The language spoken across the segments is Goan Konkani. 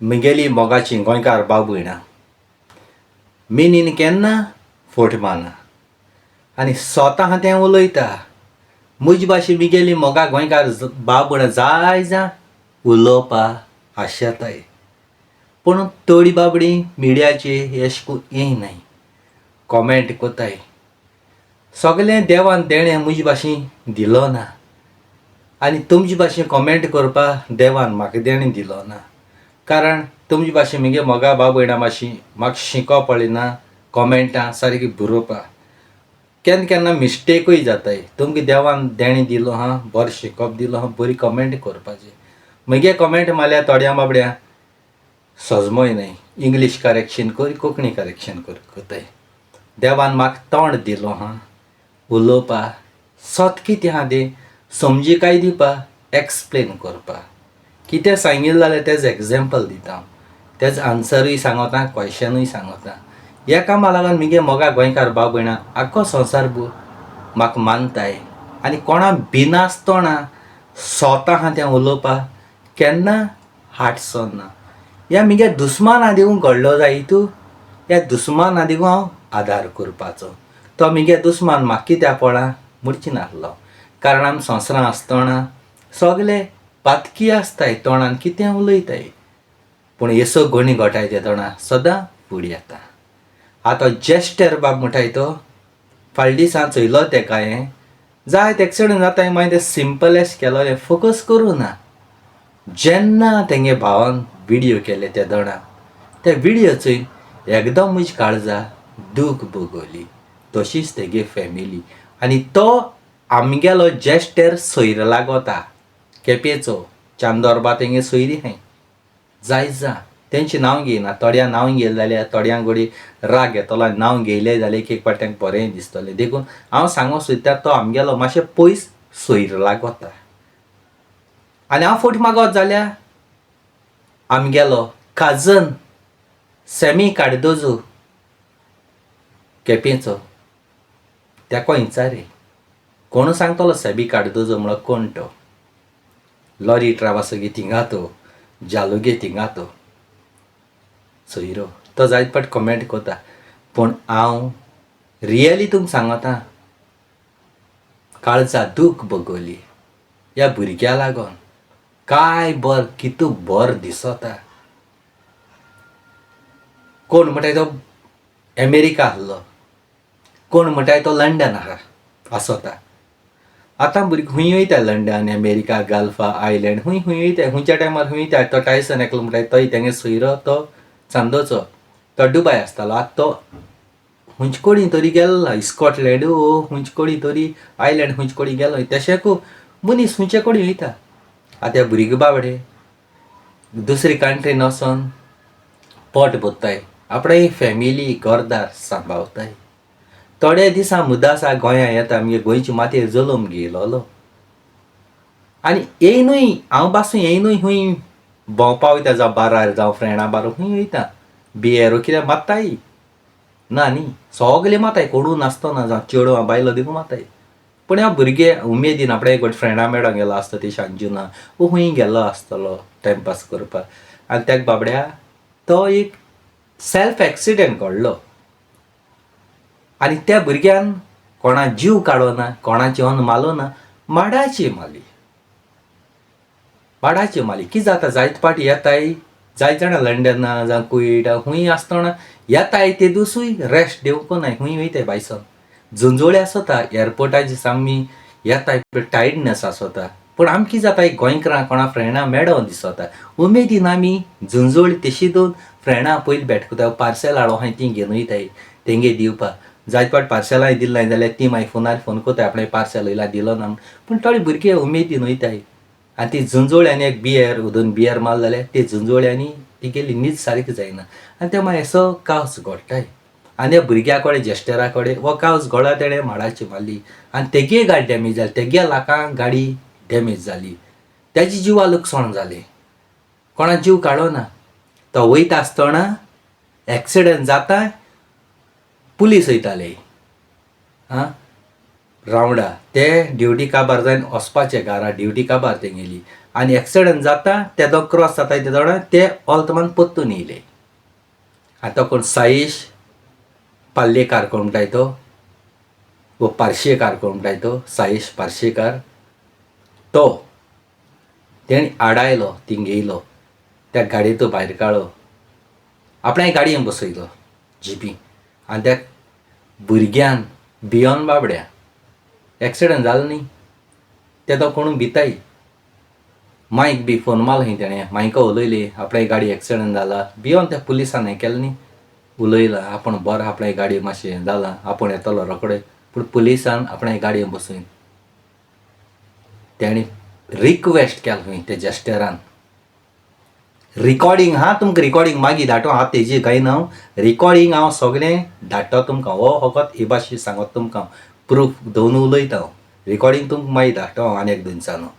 म्हगेली मोगाची गोंयकार भाव भयणां, मिनीन केन्ना फट मारना आनी स्वता आहा तें उलयता. म्हजे भाशेन म्हगेली मोगा गोंयकार भाव भयणां जाय जाण उलोवपा आशेताय, पूण थोडी बाबडी मिडियाचे अशें करून येयनाय, कॉमेंट कोताय. सगळें देवान देणें म्हजे भाशेन दिलो ना आनी तुमचे भाशेन कॉमेंट करपाक देवान म्हाका देणें दिलो ना, कारण तुमचे भाशेन म्हगे मोगा भाव भयणां भाशेन म्हाका शिकोवप पडलें ना. कॉमेंटां सारकी बरोवपाक केन्ना केन्ना मिस्टेकूय जाताय. तुमकां देवान देणें दिलो आहा, बरें शिकोवप दिलो आहा, बरी कॉमेंट करपाची. म्हगे कॉमेंट मारल्यार थोड्या बाबड्या सजमय न्हय, इंग्लीश करेक्शन कर, कोंकणी करेक्शन कर करताय. देवान म्हाका तोंड दिलो आहा उलोवपा, सत कितें आहा तें समजिकाय दिवपा, एक्सप्लेन करपा. कितें सांगिल्लें जाल्यार तेजें एग्जाम्पल दिता हांव, तेजो आन्सरूय सांगता, क्वेशनूय सांगता. ह्या कामा लागून म्हगे मोगा गोंयकार भाव भयणां आख्खो संवसार भर म्हाका मानताय आनी कोणा भिनासतना स्वता आहा तें उलोवपाक केन्ना हाट सरना. ह्या म्हगे दुस्माना दिवूंक घडलो जाय तूं, ह्या दुस्माना दिवूं हांव आदार करपाचो. तो म्हगे दुस्मान म्हाका कित्याक पळा म्हणचे नासलो, कारण आमी संवसारांत आसतना सगले पातकी आसताय, तोंडान कितें उलयताय, पूण येसो गणी घोटाय ते तोंडा सदां फुडें येता. आतां जेस्टर बाब म्हणटाय तो फाटल्या दिसान चोयलो तेका हांवें, जायत एक्सिडंट जाताय, मागीर तें सिंपलेश केलोलें फोकस करूं ना. जेन्ना तेंगे भावान विडियो केले त्या दोणा, त्या विडियो चोयन एकदम म्हजी काळजा दूख भोगवली, तशीच तेगे फॅमिली. आनी तो आमगेलो जेस्टर सोयरो लागोता, केपेचो चांदोरबा तेंगे सोयरी हाय जाय जा. तेंचें नांव घेयना, थोड्यां नांव घेयलें जाल्यार थोड्यांक घोडये राग येतलो आनी नांव घेयलें जाल्यार एक एक फावट तांकां बरेंय दिसतलें. देखून हांव सांगूंक सोदता तो आमगेलो मातशें पयस सोयरो लागोता. आनी हांव फट मागत जाल्यार आमगेलो काजन सॅमी कार्दोजो केपेंचो तेको इंचारे कोण सांगतलो सॅमी कार्दोजो म्हणो कोण तो, लॉरी ट्रावासो गे थिंगा तो, जालू गे थिंगा तो सोयरो, तो जायत फावट कमेंट करता. पूण हांव रियली तुमकां सांगता, काळजा दूख भोगवली ह्या भुरग्या लागून. काय बर कितू बर दिसता. कोण म्हणटाय तो अमेरिका आसलो, कोण म्हणटाय तो लंडन आहा आसता. आतां भुरगीं खूंय वयता, लंडन, अमेरिका, गल्फा, आयलँड, खूंय खूंय वयता, खंयच्या टायमार खूंय वयता. तो टायसन एकलो म्हणटाय तोय तेंगे सोयरो, तो चांदोचो, तो दुबाय आसतालो. आतां तो खंयचे कडेन तरी गेल्लो, स्कॉटलँड ओ खंयचे कडेन तरी आयलँड खंयचे कडेन गेलो. तशेंकू मनीस खंयचे कडेन वयता. आतां हे भुरगे बाबडे दुसरे कंट्रीन वचोन पोट भरताय, आपणाली फॅमिली घरदार सांबाळताय. थोडे दिसां मुदासा गोंया येता, आमगे गोंयचे मातयेर जल्म घेयलोलो. आनी येयनूय हांव पासून येयनूय खंय भोंवपा वयता, जावं बारार जावं फ्रेंडा बारा खंय वयता, बियेरो कितें मात्ताय ना न्ही, सगले माताय, कोणू नासतना जावं चेडवां बायलो देखून माताय. पूण ह्या भुरगे उमेदीन आपणा एक फ्रेंडा मेळोंक गेलो आसता, ते सांजुना वो खंय गेल्लो आसतलो टायमपास करपाक. आनी तेका बाबड्या तो एक सेल्फ एक्सिडंट घडलो आनी त्या भुरग्यान कोणा जीव काडो ना, कोणाचें अन्न मारलो ना, माडाची मारली, माडाची मारली. कितें जाता, जायते फावटी येताय जायते जाणां लंडना जावं कुवेटा खंय आसतना येताय, ते दिसूय रेस्ट दिवंक नाय, खंय वयताय भायसोन झुंजोळी आसता एअरपोर्टाचे आमी येताय टायर्डनेस आसता. पूण आमकां कितें जाता, गोंयकारां कोणा फ्रेंडां मेळोन दिसता उमेदीन आमी झुंजोळी तशी दोन फ्रेंडां पयलीं भेट करता, पार्सल हाडो आहाय तीं घेवन वयताय तेंगे दिवपाक. जायते फावट पार्सलांय दिलें नाय जाल्यार तीं मागीर फोनार फोन करताय आपणें पार्सल येयला दिलो ना. पूण थोडे भुरगे उमेदीन वयताय आनी ती झुंजोळ्यांनी एक बियर दोन बियर मारले जाल्यार ते झुंजोळ्यांनी तिगेली न्हीद सारकी जायना आनी ते मागीर असो कावस घडटाय. आनी ह्या भुरग्या कडेन जेस्टरा कडेन हो कावस घडलो, तेणें माडाची मारली आनी तेगे गाडी डॅमेज जाली, तेगे लाखां गाडी डॅमेज जाली, तेजे जिवा लुकसाण जालें, कोणा जीव काडो ना. तो वयता आसतना एक्सिडंट जाता, पुलीस वयताले आं रावंडा, ते ड्युटी काबार जावन वचपाचे घरा, ड्युटी काबार तेंगेली. आनी एक्सिडंट जाता तेदो क्रॉस जाता तेदोणा ते ऑल्तमान परतून येयले. आनी तो कोण साईश पाल्लेकार कोण म्हणटाय तो वो पार्शेकार कोण म्हणटाय तो साईश पार्शेकार तो तेणी आडायलो थिंग येयलो त्या गाडयेंतू भायर काडलो आपणाय गाडयेन बसयलो जिपी आनी त्या भुरग्यान भियोन बाबड्या एक्सिडंट जालो न्ही ते तो कोणूक भिताय मायक बी फोन मारलो खंय तेणें मायका उलयली आपणाय गाडी एक्सिडंट जाला भियोन त्या पुलिसान हें केलें न्ही उलयलां आपूण बरो आपणाय गाडी मातशें हें जालां आपूण येतलो रोखडे पूण पुलिसान आपणाय गाडयेन बसयन तेणी रिक्वेस्ट केलें खंय त्या जेस्टरान रिकॉर्डिंग हा तुमकां रिकॉर्डिंग मागीर धाडटो हांव तेजी गायना हांव रिकॉर्डिंग हांव सगळें धाडटा तुमकां हो फकत ही भाशे सांगत तुमकां प्रूफ दवरून उलयता हांव रिकॉर्डिंग तुमकां मागीर धाडटा हांव आनी एक दोन दिसांनी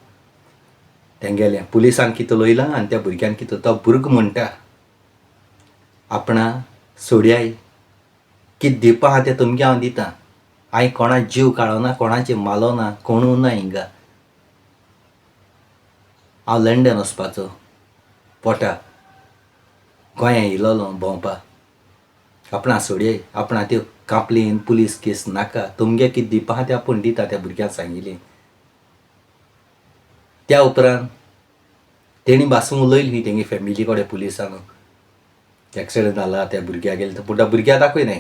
तेंगेलें पुलिसान कितें उलयलां आनी त्या भुरग्यान कितें तो भुरगो म्हणटा आपणा सोडयाय कितें दिवपा आहा तें तुमगे हांव दितां हांवें कोणा जीव काडो कोणाचें मालो ना कोणू ना हिंगा हांव लंडन वचपाचो पोटा गोंया येयलोलो भोंवपा आपणा सोडये आपणा त्यो कांप्लेन पुलीस केस नाका तुमगे कितें दिवपा आहा तें आपूण दिता त्या भुरग्यांक सांगिल्लें. त्या उपरांत तेणी बासून उलयली तेंगे फॅमिली कडेन पुलिसान एक्सिडंट जाला त्या भुरग्याक गेले पूण त्या भुरग्याक दाखयना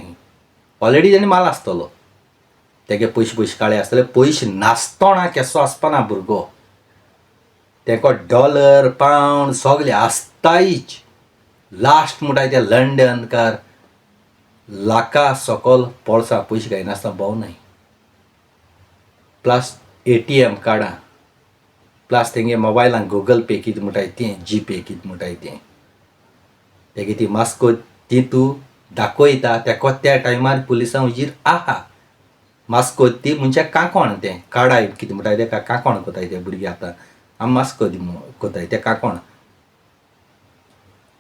ऑलरेडी तेणी माल आसतलो तेगे पयशे पयशे काळे आसतले पयशे नासतना केसो आसपाना भुरगो तेका डॉलर पावंड सगळे आसतायच लास्ट म्हणटा ते लंडनकार लाखा सकल पोळसा पयशे घायनासतना भोंवनाय प्लस एटीएम कार्डां प्लस तेंगे मोबायलान गुगल पे कितें म्हणटाय तें जी पे कितें म्हणटाय तें तेगे ती मास्को ती तूं दाखयता तेका त्या टायमार पुलिसां हुजीर आहा मास्को ती म्हणजे कांकोण तें काडाय कितें म्हणटाय तेका कांकोण कोताय ते भुरगे आतां आमी मास्को कोताय तें कांकोण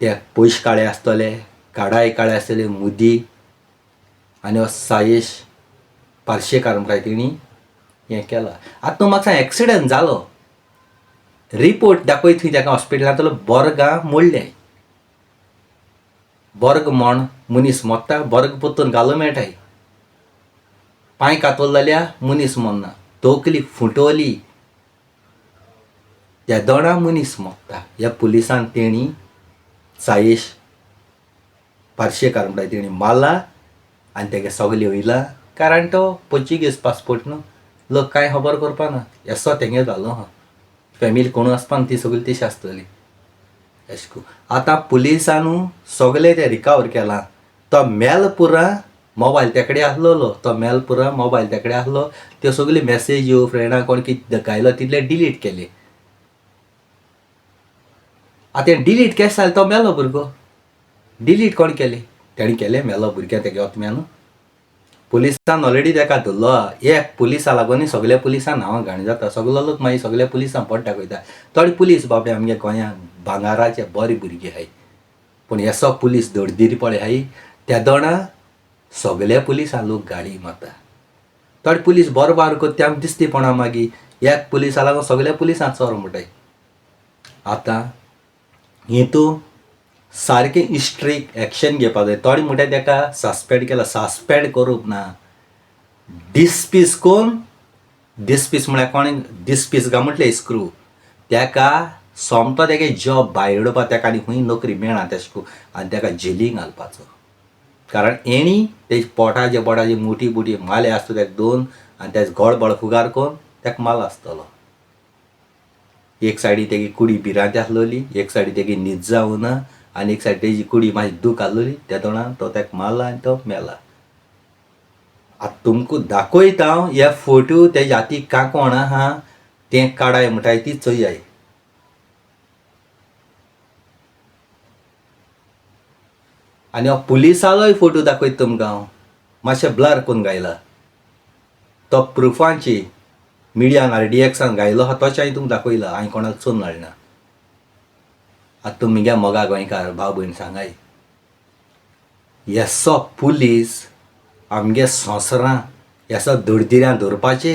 ते पयशे काळे आसतले काडाय काळे आसतले मुदी आनी हो सायेश पार्शेकार म्हणटाय तेणी हें केलां. आतां तूं म्हाका सांग एक्सिडंट जालो रिपोर्ट दाखय थंय ताका हॉस्पिटलांतलो बोर्गां मोडलें बोर्ग म्हण मनीस मोत्ता बोर्ग परतून घालूं मेळटाय पांय कातरलो जाल्यार मनीस मरना तकली फुटवली त्या दोणा मनीस मोत्ता ह्या पुलिसान तेणी सायेश पार्शेकार म्हणटा तेणी मारला आनी तेगे सगळें वयला कारण तो पोर्चुगीज पासपोर्ट न्हू लोक कांय खबर करपा ना येसो तेंगे जालो आहा फॅमिली कोणू आसपा न्हू ती सगळी तशी आसतली अशें करून आतां पुलिसानू सगळें तें रिकवर केलां तो मेल पुरा मोबायल तेकडे आसलेलो तो मेल पुरा मोबायल तेकडे आसलो त्यो सगळ्यो मॅसेज्यो फ्रेंडां कोण कितें घायलो तितले डिलीट केले. आतां डिलीट केशें जालें तो मेलो भुरगो डिलीट कोण केले तेणें केलें मेलो भुरग्या तेगे आत्म्यान पुलिसान ऑलरेडी तेका धरलो आहा एक पुलिसा लागून सगल्या पुलिसां नांवां घाण जाता सगलो लोक मागीर सगल्या पुलिसां पोट दाखयता थोडे पुलीस बाबडे आमगे गोंयांत भांगाराचे बरे भुरगे आहाय पूण येसो पुलीस दळदिरी पळय आहाय त्या दोणा सगल्या पुलिसां लोक गाळी मारता थोडे पुलीस बरो वावर करता ते आमकां दिसता पणा मागीर एक पुलिसा लागून सगल्या पुलिसांक चोर म्हणटाय. आतां हितू सारकें स्ट्रीक एक्शन घेवपाक जाय थोडे म्हणटाय तेका सस्पेंड केला सस्पेंड करूंक ना डिसपीस कोन्न डिसपीस म्हळ्यार कोणें डिसपीस काय म्हटलें स्क्रू तेका सोमतो तेगे जॉब भायर उडोवपा तेका आनी खंय नोकरी मेळना तेशें करून आनी तेका जेलीन घालपाचो कारण हेणी तेजे पोटाचे बोटाचे मुठी बुटी माले आसता तेका दोन आनी तेजे गडबड फुगार करून तेका माल आसतलो. एक सायडी तेगी कुडी भिरांत आसलोली एक सायडी तेगी न्हीद जावना आनी एक सायडी तेजी कुडी मातशी दूख आसलोली त्या तोंडान तो तेका मारला आनी तो मेला. आतां तुमकां दाखयता हांव हे फोटो तेजे हातीक कांकण आहा तें काडाय म्हणटाय ती चोयाय. आनी हो पुलिसालोय फोटो दाखयता तुमकां हांव मातशें ब्लर करून घायला तो प्रुफांची मिडियान आर डी एक्सान घायलो आहा तोच हांवें तुमकां दाखयला हांवें कोणाक चोरून हाडना. आतां तुमी म्हज्या मोगा गोंयकार भाव भयण सांगाय येसो पुलीस आमगे संवसारां येसो दळदिऱ्यां धरपाचे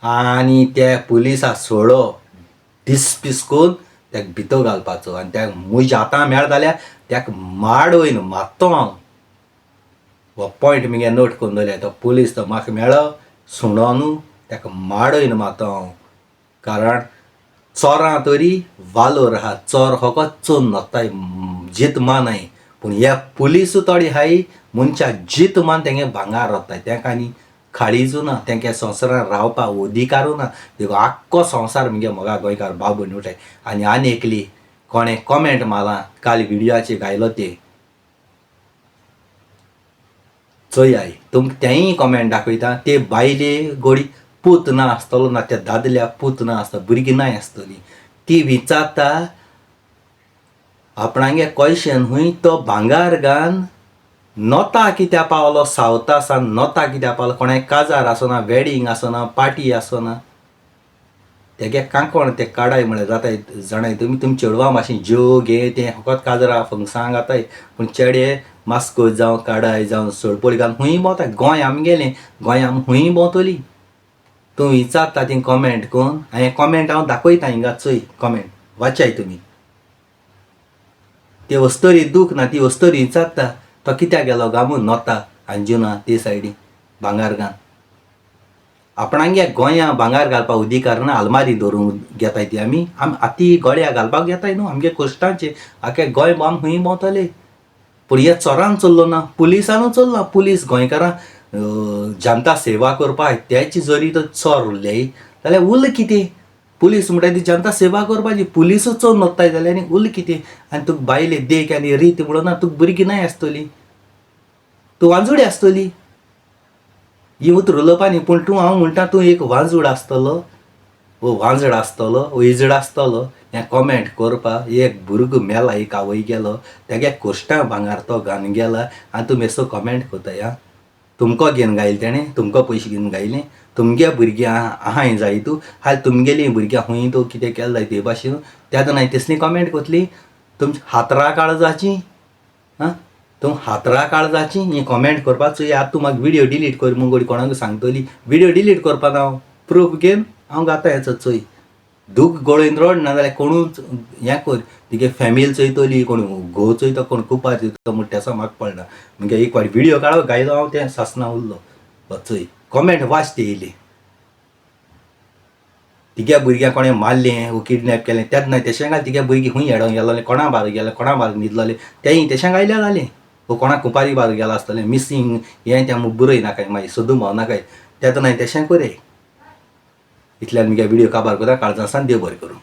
आनी ते पुलिसा सोडो डिसपीस करून तेका भितर घालपाचो आनी त्या म्हज्या हाता मेळ जाल्यार तेका माडोवन मारतो हांव. हो पॉयंट मुगे नोट करून दवरल्या. तो पुलीस तो म्हाका मेळ्ळो सुणो न्हू तेका माडोवन मारतो हांव. कारण चोरां तरी वालोर आहा, चोर फकत चोर न्हताय जीत मानाय, पूण हे पुलीस थोडे आहाय मनशा जीत मान तेंगे भांगार रोताय. तेंका आनी काळीजू ना, तेंके संवसारान रावपाक अधिकारूय ना. देखून आख्खो संवसार मुगे मोगा गोंयकार भाव भयण उठाय. आनी आनी एकली कोणें कॉमेंट मारला काल व्हिडियोचेर घायलो ते चोयाय तुमकां तेंय कॉमेंट दाखयता. ते बायले गोडी पूत ना आसतलो ना त्या दादल्या पूत ना आसता, भुरगीं नाय आसतली, ती विचारता आपणागे क्वेशन हुंय तो भांगार घान नोता कित्या पावलो सावथा सान नोता कित्या पावलो, कोणाय काजार आसना, वेडींग आसना, पार्टी आसना, तेगे कांकण ते काडाय म्हळ्यार जाताय जाणाय तुमी. तुमी चेडवां मातशीं ज्यो घे तें फकत काजरा फंक्शनाक घाताय, पूण चेडे मास्क जावं काडाय जावं सोळपोळी घालून खूंय भोंवताय. गोंय आमगेलें, गोंय आमी खूंय भोंवतली. तूं विचारता ती कॉमेंट करून हांवें कॉमेंट हांव दाखयता हिंगा चोय कॉमेंट वाचाय तुमी. ते वस्तोरी दूख ना, ती वस्तोरी विचारता तो कित्याक गेलो गामून नोता अंजुना ते सायडी भांगार घान. आपणागे गोंया भांगार घालपाक अधिकार ना, आलमारी दवरून घेताय ती आमी, आमी आती गळ्या घालपाक घेताय न्हू आमगे कश्टांचे. आख्या गोंय आमी खूंय भोंवतले. पूण हे चोरान चल्लो ना, पुलिसानू चल्ला. पुलीस गोंयकारां जनता सेवा करपाक त्याची जरी तर चोर उरले जाल्यार उरलें कितें? पुलीस म्हणटा ती जनता सेवा करपाची, पुलिसूच चोर नोत्ताय जाल्यार आनी उरलें कितें? आनी तुका बायले देख आनी रीत म्हणून ना, तुका भुरगीं नाय आसतली, तूं वांजुडी आसतली. ही उतरां उलोवपा न्ही, पूण तूं हांव म्हणटा तूं एक वांजूड आसतलो वो वांजड आसतलो वो इजड आसतलो. हें कॉमेंट करपा एक भुरगो मेला, एक आवय गेलो, तेगे कोश्टां भांगार तो घालून गेला आनी तुमी असो कॉमेंट करताय. आं तुमकां घेवन गायलें तेणें, तुमकां पयशे घेवन गायलें, तुमगे भुरगीं आहाय जाय तूं हाल तुमगेलीं भुरग्यां खूंय तूं कितें केलें जाय ते भाशेन तेन्ना नाय तसली कॉमेंट करतली. तुमची हातरां काळजाची आं तूं हातरां काळजाची ही कॉमेंट करपाक चोय. आतां तूं म्हाका व्हिडियो डिलीट कर म्हूण घोडी कोणाक सांगतली, व्हिडियो डिलीट करपा ना, हांव प्रूफ घेवन हांव घाता हेचो चोय. दूख गळोवन रड ना जाल्यार कोणूच हें कर, तिगे फॅमिली चोयतली, कोण घोव चोयता, कोण कुपार चोयता म्हूण तेसो म्हाका पडना. मागीर एक फावट व्हिडियो काडो गायलो हांव तें सासना उरलो. चोय कॉमेंट वाच ती येयली. तिगे भुरग्यांक कोणें मारलें वो किडनॅप केलें तेन्ना तेशें घाल, तिगे भुरगीं खूंय हेडोंक गेलोलें, कोणा बार गेलें, कोणा बार न्हिदलोलें तेंय तेशें घायल्यार जालें. वो कोणा कुपारी बार गेलां आसतलें मिसींग हें तें म्हूण बरय नाकाय, मागीर सोदूंक भोंवनाकाय तेन्ना तेशें करय. इतल्यान मुगे व्हिडियो काबार करता. काळजासान देव बरें करूं.